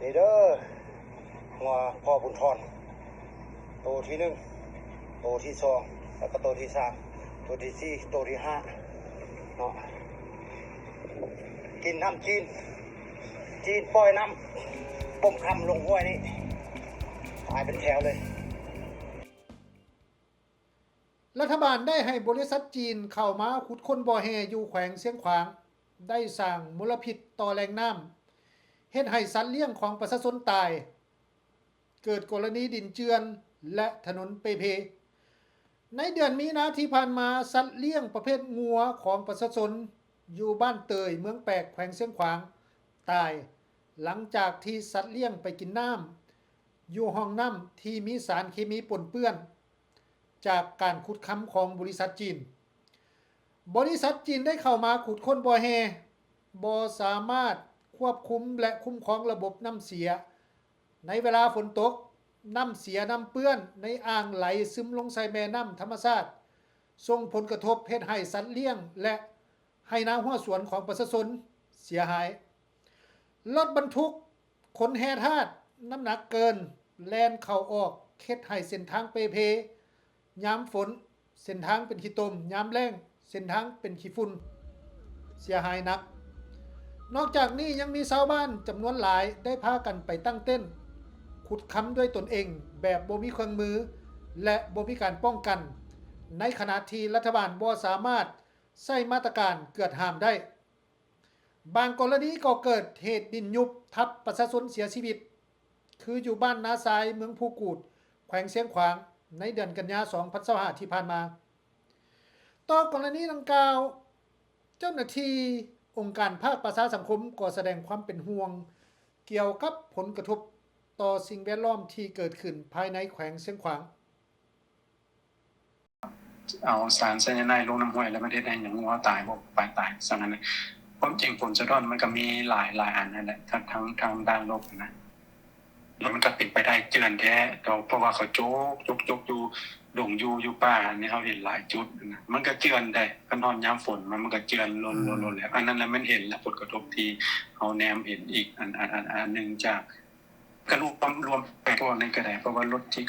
ນີ້ເດີ ງົວພໍ່ບຸນທອນ ໂຕທີໜຶ່ງ ໂຕທີສອງ ແລ້ວກໍໂຕທີສາມ ໂຕທີສີ່ ໂຕທີຫ້າເນາະ ກິນນ້ຳຈີນ ຈີນປ່ອຍນ້ຳບົ່ມຄຳລົງຫ້ວຍນີ້ ຕາຍເປັນແຖວເລີຍ. ລັດຖະບານໄດ້ໃຫ້ບໍລິສັດຈີນເຂົ້າມາຂຸດຄົ້ນບໍ່ແຮ່ຢູ່ແຂວງຊຽງຂວາງ ໄດ້ສ້າງມົນລະພິດຕໍ່ແຫຼ່ງນ້ຳ ເຮັດໃຫ້ສັດລ້ຽງຂອງປະຊາຊົນຕາຍ, ເກີດກໍລະນີດິນເຈື່ອນ ແລະ ຖະໜົນເປ່ເພ. ໃນເດືອນມີນາທີ່ຜ່ານມາ, ສັດລ້ຽງປະເພດງົວຂອງປະຊາຊົນຢູ່ບ້ານເຕີຍ ເມືອງແປກ ແຂວງຊຽງຂວາງ ຕາຍ ຫຼັງຈາກທີ່ສັດລ້ຽງໄປກິນນ້ຳຢູ່ຮ່ອງນ້ຳທີ່ມີສານເຄມີປົນເປື້ອນ ຈາກການຂຸດຄຳຂອງບໍລິສັດຈີນ. ບໍລິສັດຈີນໄດ້ເຂົ້າມາຂຸດຄົ້ນບໍ່ແຮ່, ບໍ່ສາມາດຄວບຄຸມ ແລະ ຄຸ້ມຄອງລະບົບນ້ຳເສຍ. ໃນເວລາຝົນຕົກ, ນ້ຳເສຍນ້ຳເປື້ອນໃນອ່າງໄຫຼຊຶມລົງໃສ່ແມ່ນ້ຳທຳມະຊາດ, ສົ່ງຜົນກະທົບເຮັດໃຫ້ສັດລ້ຽງ ແລະ ໄຮ່ນາຮົ້ວສວນຂອງປະຊາຊົນເສຍຫາຍ. ລົດບັນທຸກຂົນແຮ່ທາດນ້ຳໜັກເກີນ ແລ່ນເຂົ້າອອກ ເຮັດໃຫ້ເສັ້ນທາງເປ່ເພຍາມຝົນ, ເສັ້ນທາງເປັນຂີ້ຕົມຍາມແລ້ງ, ເສັ້ນທາງເປັນຂີ້ຝຸ່ນ ເສຍຫາຍໜັກ. ນອກຈາກນີ້ຍັງມີຊາວບ້ານຈຳນວນຫຼາຍໄດ້ພາກັນໄປຕັ້ງເຕັນ, ຂຸດຄຳດ້ວຍຕົນເອງແບບບໍ່ມີເຄື່ອງມື ແລະ ບໍ່ມີການປ້ອງກັນ, ໃນຂະນະທີ່ລັດຖະບານບໍ່ສາມາດໃຊ້ມາດຕະການເກືອດຫ້າມໄດ້. ບາງກໍລະນີກໍເກີດເຫດດິນຍຸບທັບປະຊາຊົນເສຍຊີວິດ, ຄືຢູ່ບ້ານນາຊາຍ ເມືອງພູກູດ ແຂວງຊຽງຂວາງ ໃນເດືອນກັນຍາ ສອງພັນຊາວຫ້າ ທີ່ຜ່ານມາ. ຕໍ່ກໍລະນີດັ່ງກ່າວ, ເຈົ້າໜ້າທີ່ອົງການພາກປະຊາສັງຄົມກໍສະແດງຄວາມເປັນຫ່ວງກ່ຽວກັບຜົນກະທົບຕໍ່ສິ່ງແວດລ້ອມທີ່ເກີດຂຶ້ນພາຍໃນແຂວງຊຽງຂວາງ. ເອົາສານໄຊຍາໄນລົງນ້ຳຫ້ວຍ ແລ້ວມັນເຮັດໃຫ້ຫຍັງ ງົວຕາຍບໍ່? ປາຍຕາຍຊັ້ນຫັ້ນນະ. ຄວາມຈິງຜົນສະທ້ອນມັນກໍມີຫຼາຍ ຫຼາຍອັນຫັ້ນແຫຼະ ທັງ ທັງ ທາງດ້ານລົບຫັ້ນນະ. ແລ້ວມັນກໍເປັນໄປໄດ້ເຈື່ອນແທ້ ເພາະວ່າເຂົາຈົກ ຈົກ ຈົກຢູ່ດົງ ຢູ່ ຢູ່ປ່ານີ້ ເຮົາເຫັນຫຼາຍຈຸດຫັ້ນນະ ມັນກໍເຈື່ອນໄດ້. ຄັນຮອດຍາມຝົນມາ ມັນກໍເຈື່ອນລົ້ນໆໆແລ້ວ. ອັນນັ້ນລະແມ່ນເຫັນລະ ຜົນກະທົບທີ່ເຮົາແນມເຫັນອີກອັນ ອັນ ອັນ ອັນໜຶ່ງຈາກ ກະລວມ ລວມໄປພວກນີ້ກໍໄດ້ ເພາະວ່າລົດທີ່